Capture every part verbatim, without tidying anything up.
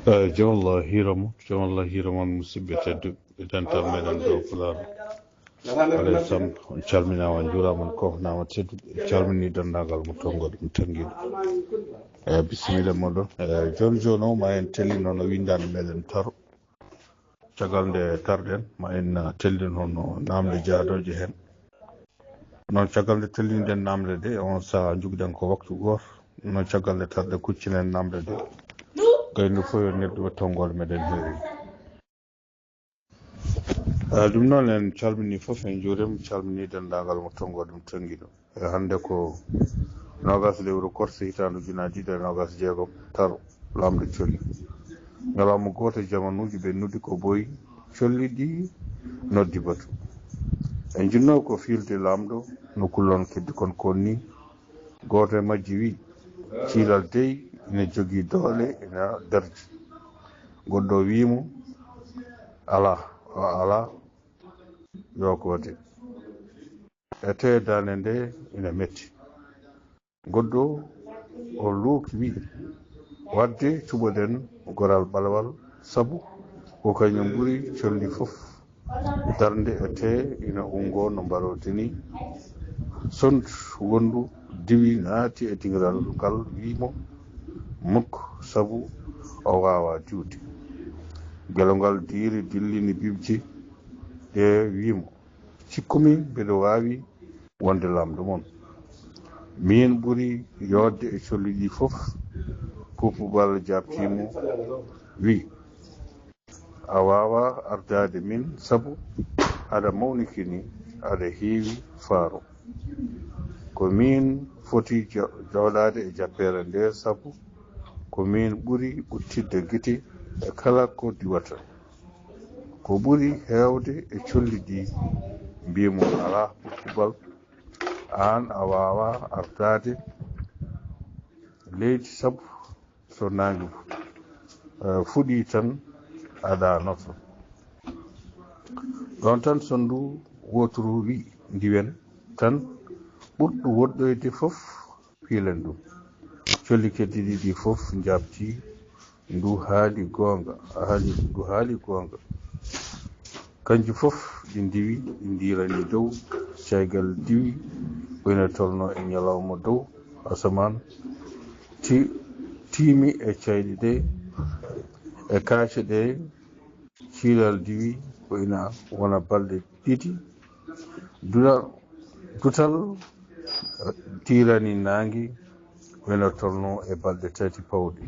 Eyi, jom Allah hiira mo, jom Allah hiira mon, musidɓe tedduɓe, e dental meɗen ɗo Pulaar. Alay Sam, on calminaama, on njuuraama, on koofnaama tedduɓe. En calminii denndaangal mo tonngo ɗum tenngiiɗo. Eyi, bisimilla moɗon. Eyi, jooni jooni o, ma en tellino no winndaande meɗen taro. Caggal nde tarɗen, ma en, uh, tellin hono naamnde jaadooje heen. Noon, caggal nde tellinɗen naamnde de, on sahaa njogiɗen ko waktu gooto. Noon, caggal nde tarɗen, kuccinen naamnde de. Gaynu fof yo nelduɓe tonngol meɗen heewi. Eh, ɗum noon, en calminii fof, en njuuriima, calminii denndaangal mo tonngo ɗum tenngiiɗo. E hannde ko noogaas lewru korse hitaande ujunaaji ɗiɗi e noogaas e jeegom, taro, laamɗo colli. Ñalawma gooto e jamanuuji ɓe noddi ko boy colli ɗi noddi batu. En njinnoo ko fiilde laamɗo no kullon keddi kon kon ni. Gooto e majji wi'i, "Ciilal dey ina jogii doole, ina darji." Goɗɗo wi'i mo, "Alaa, o alaa, yo ko de." E tee daande nde ina metti. Goɗɗo o luuki wi'i, "Waɗde cuɓoɗen goral ɓalewal, sabu ko kañum ɓuri colli fof darnde, e tee ina unngo no mbarooɗen ni." Sonndu wonndu diwi naati e dingiral ngal wi'i mo, "Muk, sabu o waawaa diwde." Gelongal diiri dillini bibje ɗe wi'i mo, "Cikkumi mbeɗo waawi wonde laamɗo mon. Miin ɓuri yooɗde e colli ɗi fof." Puupuubal jaabtii mo, wi'i, "A waawaa ardaade min, sabu aɗa mawnikini, aɗa heewi faaro. Ko miin foti jo-, jooɗaade e jappeere nde, sabu ko miin ɓuri ɓuttitde gite e kala ko diwata." Ko ɓuri heewde e colli ɗi mbi'i mo, "Alaa, Puupuubal, aan a waawaa ardaade leydi, sabu so naange fu-, eh, fuɗii tan a ɗaanoto." Ɗoon tan sonndu wooturu wi'i, "Ndiwen tan, ɓurɗo woɗɗoyde fof piilen ɗum." Colli keddiiɗi ɗi fof njaabtii, "Ndu haali goonga, a haali, ndu haali goonga." Kanji fof ɗi ndiwi, ɗi ndiirani dow, caygal diwi, ko ina tolno e ñalawma dow asamaan, ti-, tiimi e cayɗe ɗe, e kaace ɗe, ciilal diwi, ko ina wona balɗe ɗiɗi, duɗal, dutal, eh, tiirani naange, ko ina tolno e balɗe tati pawɗe.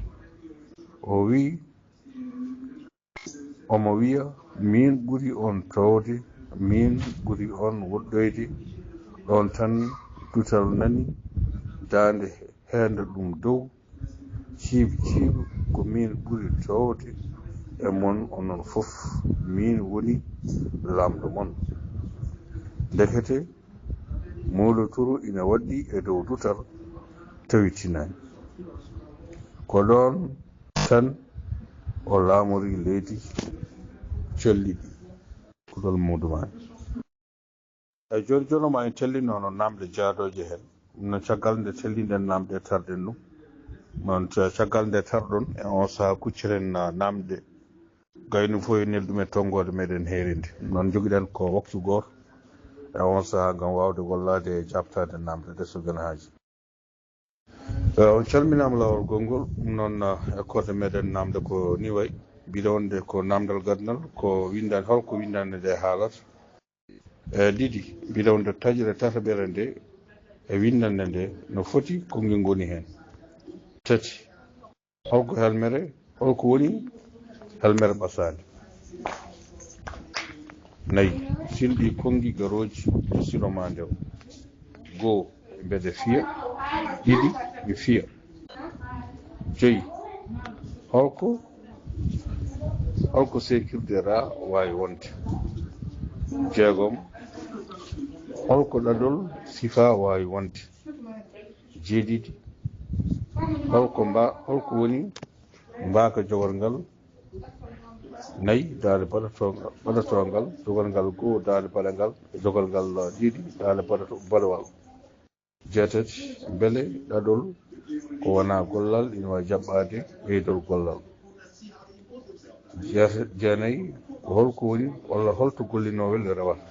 O wi'i, omo wiya, "Miin ɓuri on toowde, miin ɓuri on woɗɗoyde." Ɗoon tan dutal nani daande heenda ɗum dow, "Ciib, ciib, ko miin ɓuri toowde e mon onon fof, miin woni laamɗo mon." Ndekete, mooloturu ina waɗɗi e dow dutal, tawi tinaani. Ko ɗoon tan o laamori leydi colli ɗi. Kuɗol muuɗum en. E jooni jooni ma en tellino hono naamnde jaadooje heen. Ɗum noon, caggal nde tellinɗen naamnde, tarɗen ɗum. Noon, ca-, caggal nde tarɗon, e on sahaa kucciren na-, naamnde. Gaynu fof yo neldu men tonngoode meɗen heerinde. Noon, njogiɗen ko waktu gooto e on sahaa ngam waawde gollaade e jaabtaade naamnde ɗe so gën haaji. Eh, on calminaama laawol gonngol. Ɗum noon, eh, e koɗo meɗen naamnde ko ni wayi. Mbiɗa wonde ko naamndal gadanal, ko winndaande, holko winndaande nde haalata? E ɗiɗi, mbiɗa wonde taƴre tataɓere nde e winndaande nde no foti konngi ngoni heen? Tati, holko helmere, holko woni helmere ɓasaande? Nayi, silɗi konngi garooji e silo maa nde o. Goo, mbeɗa fiya. Ɗiɗi, mi fiya. Joyi, holko, holko seekirde ra waawi wonde? Jeegom, holko ɗaɗol sifa waawi wonde? Jeeɗiɗi, holko mba-, holko woni mbaaka jogorngal? Nayi, daande baɗatoongal, baɗatoongal, jogorngal goo, daande baɗangal, e jogorngal ɗiɗi, daande baɗato-, baɗowal. Jeetati, mbele ɗaɗol ko wonaa gollal ina waawi jaɓɓaade ɓeydol gollal? Jeete-, jeenayi, ko holko woni walla holto gollinoowel rewata?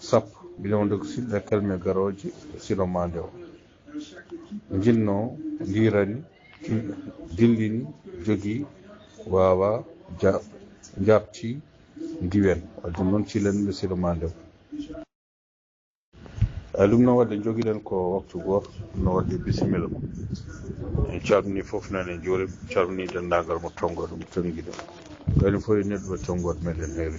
Sappo, mbiɗa wonde ko siɗɗa kalme garooje silo maa ndew. Njinnoo, ndiirani, dillini, jogii, waawaa, ja-, njaɓti, ndiwen. Wadde noon cilen ɓe silo maa ndew. Eyi, ɗum noon wadde jogiɗen ko waktu gooto, ɗum noon wadde bisimilla. En calminii fof noon en njuuriima, calminii denndaangal mo tonngooɗo mo tonngiɗo. Kadi fof e neɗɗo tonngooɗo meɗen heewi.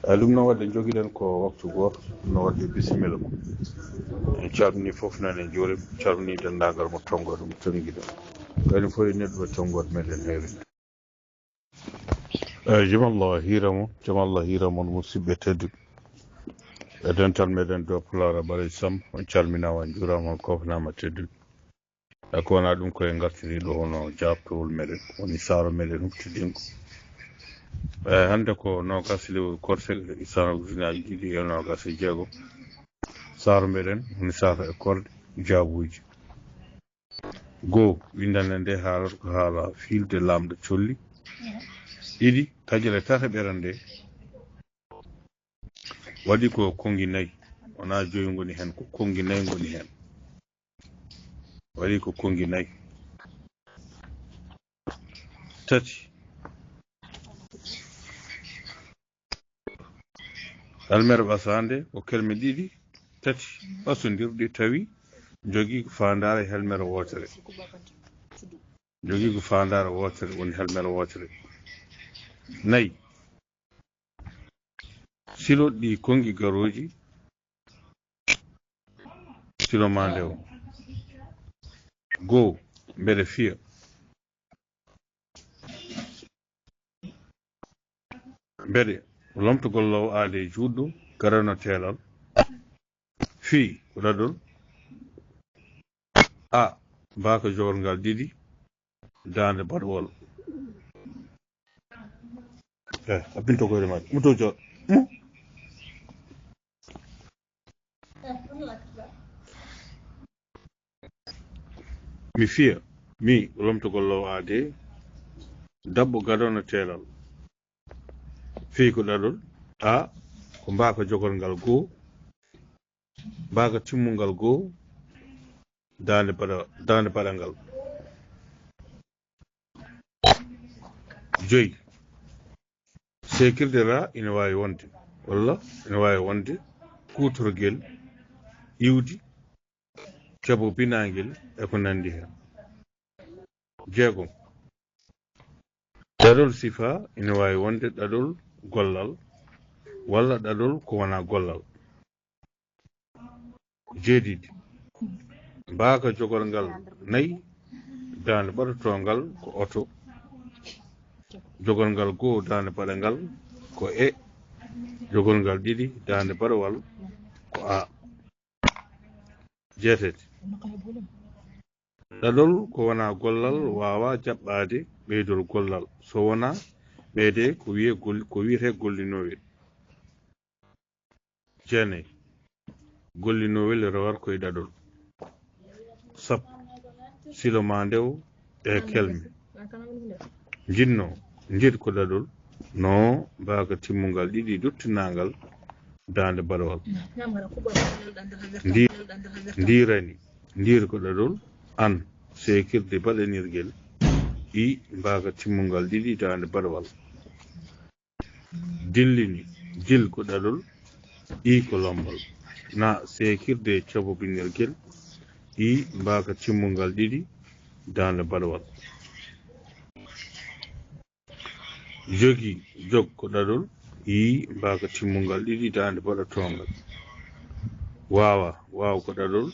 Eyi, ɗum noon wadde jogiɗen ko waktu gooto, ɗum noon wadde bisimilla. En calminii fof noon en njuuriima, calminii denndaangal mo tonngooɗo mo tonngiɗo. Kadi fof e neɗɗo tonngooɗo meɗen heewi. Eyi, jam Allah hiira mon, jam Allah hiira mon musidɓe tedduɓe. E dental meɗen ɗo Pulaar Abare Sam, on calminaama, on njuuraama, on koofnaama tedduɓe. E ko wonaa ɗum ko en ngartiri ɗo hono jaaɓtowol meɗen, woni saaro meɗen huɓtidinko. Eyi, hannde ko noogas lewru korse, isana ujunaaji ɗiɗi e noogas e jeego. Saaro meɗen woni saaro e korɗe jaabuuji. Goo, winndannde nde haalata ko haala fiilde laamɗo colli. Ɗiɗi, taƴere tataɓere nde waɗi ko konngi nayi, wonaa joyi ngoni heen, ko konngi nayi ngoni heen. Waɗi ko konngi nayi. Tati, helmere ɓasaande ko kelme ɗiɗi, tati ɓasondirɗe tawi jogii ko faandaare helmere wootere. Jogii ko faandaare wootere, woni helmere wootere. Nayi, silo ɗi konngi garooji, silo maa ndew. Goo, mbeɗe fiya. Mbeɗe, lomtugol law aadee juutɗo, gadano teelal. Fii, ko ɗaɗol. A, mbaaka jogorgal ɗiɗi, daande baɗowal. Eh, a binto koyɗe maa. Muto jooɗ. Mu. Mi fiya, mi lomtugol law aadee, dabbo gadano teelal. Fii ko ɗaɗol, A, ko mbaaka jogorgal goo, mbaaka timmungal goo, daande baɗa-, daande baɗangal. Joyi, seekirde ra ina waawi wonde, walla ina waawi wonde kuutorgel iwdi, cabo binaangel e ko nanndi heen. Jeegom, ɗaɗol sifa ina waawi wonde ɗaɗol gollal walla ɗaɗol ko wonaa gollal. Jeeɗiɗi, mbaaka jogorgal nayi, daande baɗatoongal ko oto. Jogorgal goo, daande baɗangal ko e. Jogorgal ɗiɗi, daande baɗowal ko a. Jeetati, ɗaɗol ko wonaa gollal waawaa jaɓɓaade ɓeydol gollal so wonaa ɓeyde ko wiyee gol-, ko wiyetee gollinoowel. Jeenayi, gollinoowel rewata ko e ɗaɗol. Sappo, silo maa ndew e kelme. Njinnoo, njiɗ ko ɗaɗol, no mbaaka timmungal ɗiɗi duttinaangal daande baɗowal. Ndi-, ndiirani, ndiir ko ɗaɗol, an, seekirde baɗanirgel, i, mbaaka timmungal ɗiɗi daande baɗowal. Dillini, dil ko ɗaɗol, i ko lombal, na, seekirde cabobinirgel, i, mbaaka timmungal ɗiɗi daande baɗowal. Jogi, jog ko ɗaɗol, i, mbaaka timmungal ɗiɗi daande baɗatoongal. Waawa, waaw ko ɗaɗol,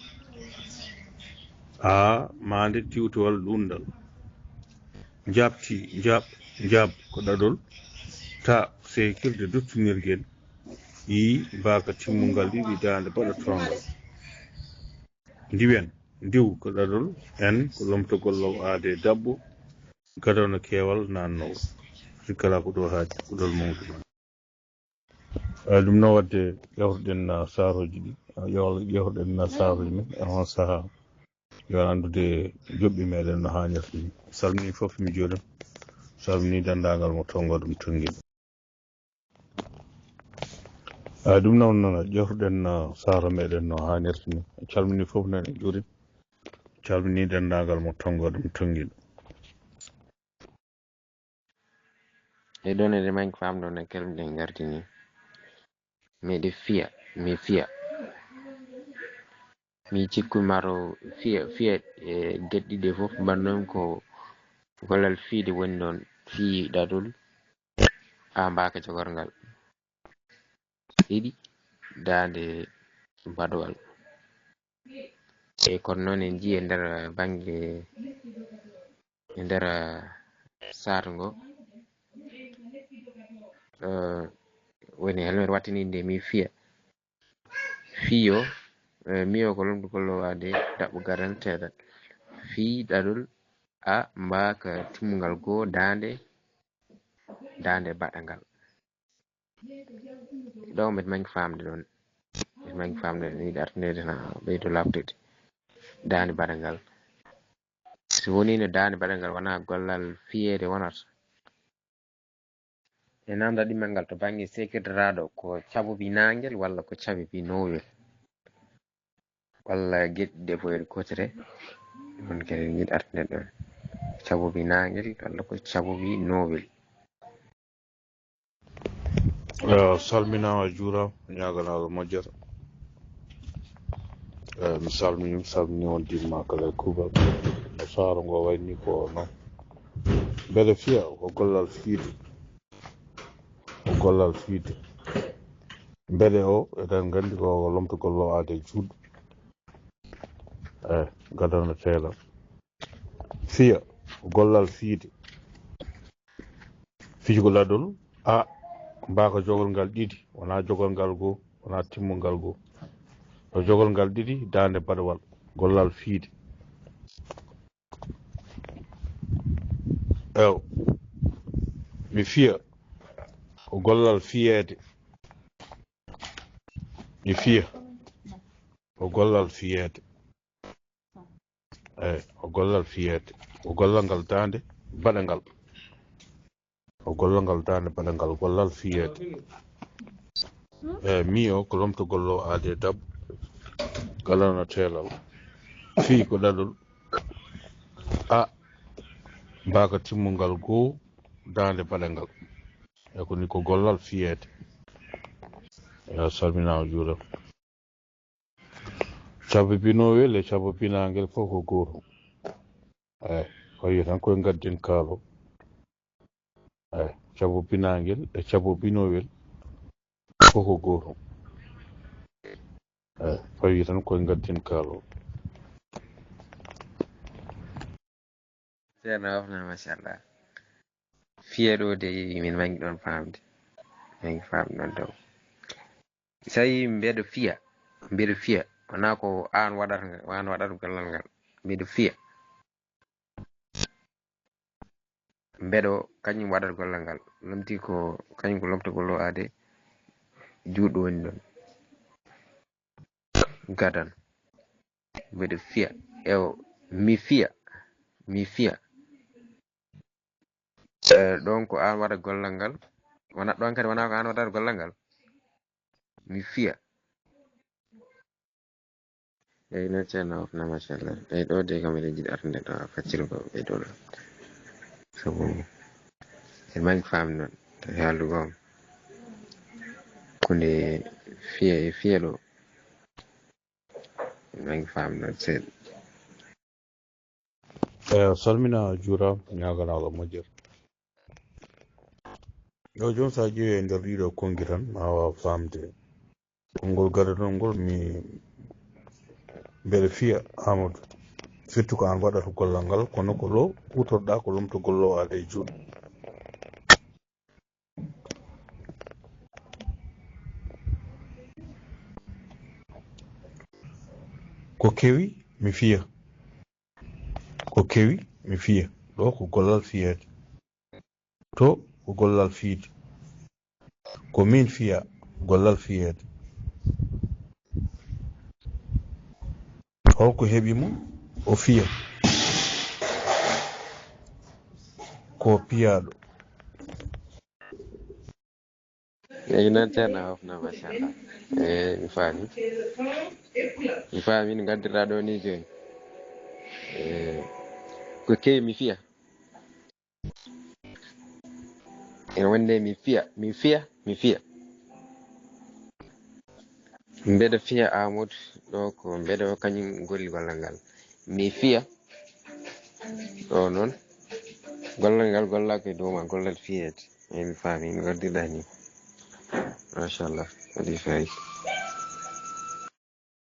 a, maande diwtowal luunndal. Njaɓti, njaɓ, njaɓ ko ɗaɗol, ta, seekirde duttinirgel, i, mbaaka timmungal ɗiɗi daande baɗatoongal. Ndiwen, ndiw ko ɗaɗol, en ko lomtogol law aadee dabbo, gadano keewal naannoowo. Sikkala ko ɗo haaji, kuɗol mawɗo. Eyi, ɗum noon waɗde ƴewtoɗen, ah, saarooji ɗi, ah, ƴew-, ƴewtoɗen, ah, saarooji men e oon sahaa. Yo anndude joɓɓe meɗen no haanirta ni. Salmini fof mi juurima. Salmini denndaangal mo tonngo ɗum tonngiiɗo. A ɗum noon, noon ƴeewtuɗen, uh, saaro meɗen no haanirta ni. En calmini fof noon e juurin. Calmini denndaangal mo tonngo ɗum tonngiiɗo. E ɗon eɗen mangi famde on e kalmɗe en ngarti ni. Miɗo fiya, mi fiya. Mi cikku maro fiya, fiya e geɗe ɗiɗi fof mbannon ko gollal fiide woni ɗon, fii ɗaɗol, a mbaaka jogorgal. Ɗiɗi, daande baɗowal. E kono noon en njii e nder bannge, e nder saatu ngo, eh, woni helmet wattiniinde mi fiya. Fiyo, eh, miyo ko lomtugol lowaade daɓɓo gadanteeɗo. Fii ɗaɗol a mbaaka timmungal goo daande, daande baɗangal. Ɗo mbeɗa mangi famde ɗon. Mbeɗa mangi famde ɗon, yiɗi artinede na ɓeydo labtude. Daande baɗangal. So woni no daande baɗangal wona gollal fiyeede wonata. E namda ɗimmal ngal to bannge sekirdaraaɗo ko cabubi naangel walla ko cabubi nowel? Walla geɗe ɗe fof eɗe kootire? Ɗum kadi yiɗi artinede ɗon. Cabubi naangel walla ko cabubi nowel? Eh, salminaama, juuraama, ñaaganaama moƴƴere. Eh, mi salmini, mi salmini on dimma kala e kuugal. No saaro ngo wayni ko noon. Mbeɗa fiya ko gollal fiide. Ko gollal fiide. Mbeɗa o, eɗen nganndi ko lomtugol lo aade juuɗe. Eh, gadano teelal. Fiya, ko gollal fiide. Fiyugol ɗaɗol, a, mbaaka jogorgal ɗiɗi, wonaa jogorgal goo, wonaa timmungal goo. Ko jogorgal ɗiɗi, daande baɗowal, gollal fiide. Ew, mi fiya, ko gollal fiyeede. Mi fiya, ko gollal fiyeede. Eyi, ko gollal fiyeede. Ko gollal ngal daande baɗangal. Ko gollal ngal daande baɗangal, gollal fiyeede. Eyi, mi o ko lomtugol lo aade dab, galano teelal. Fii ko ɗaɗol. A, mbaaka timmungal goo, daande baɗangal. E ko ni ko gollal fiyeede. Eyi, a salminaama, juuraama. Cabubi nowel e cabubi naangel fof ko gootum. Eyi, fawi tan koye ngaddin kaalo. Eyi, cabubi naangel e cabubi nowel fof ko gootum. Eyi, fawi tan koye ngaddin kaalo. Ceerno Afna, machallah. Fiya ɗo de, min mangi ɗon famde. Mangi famde ɗon taw. So tawi mbeɗo fiya, mbeɗo fiya, wonaa ko aan waɗata, aan waɗata gollal ngal. Mbeɗo fiya. Mbeɗo, kañum waɗata gollal ngal. Lomti ko, kañum ko lomtugol lo aade juuɗe woni ɗon. Gadan. Mbeɗo fiya. Ewo, mi fiya. Mi fiya. Eh, ɗon ko aan waɗa gollal ngal. Wona ɗon kadi, wona ko aan waɗata gollal ngal. Mi fiya. Eyi, no ceerno of na, machallah. Eyi, ɗo de kam eɗen jiɗi artude ɗo faccirugol ɓe ɗo ɗo. Sabu en mangi faamde noon, tawi haaldugo on ko nde fiya e fiya ɗo. En mangi faamde noon seeɗa. Eyi, a salminaama, a juuraama, ñaaganaama moƴƴere. Yo joom, so a ƴeewi e nder ɗiɗo konngi tan, ma waaw faamde konngol gadanol ngol. Mi, mbeɗa fiya, Amadou, firti ko aan waɗata gollal ngal, kono ko lo kuutorɗaa ko lomtugol lo aade e juuɗe. Ko kewi mi fiya. Ko kewi mi fiya. Ɗo ko gollal fiyeede. To ko gollal fiide. Ko min fiya, gollal fiyeede. Holko heɓi mo? O fiya. ko piyaaɗo. Eyi noon ceerno hofna machallah. E mi faami. Mi faami no ngaddirɗa ɗo ni jooni. E ko kewi mi fiya. Ene wonde mi fiya, mi fiya, mi fiya. Mbeɗa fiya Amadou ɗo ko mbeɗa o kañum golli gollal ngal. Mi fiya ɗo noon gollal ngal gollaa koye dow ma gollal fiyeede. Eyi mi faami no ngaddirɗa ni. Machallah waɗi faayi.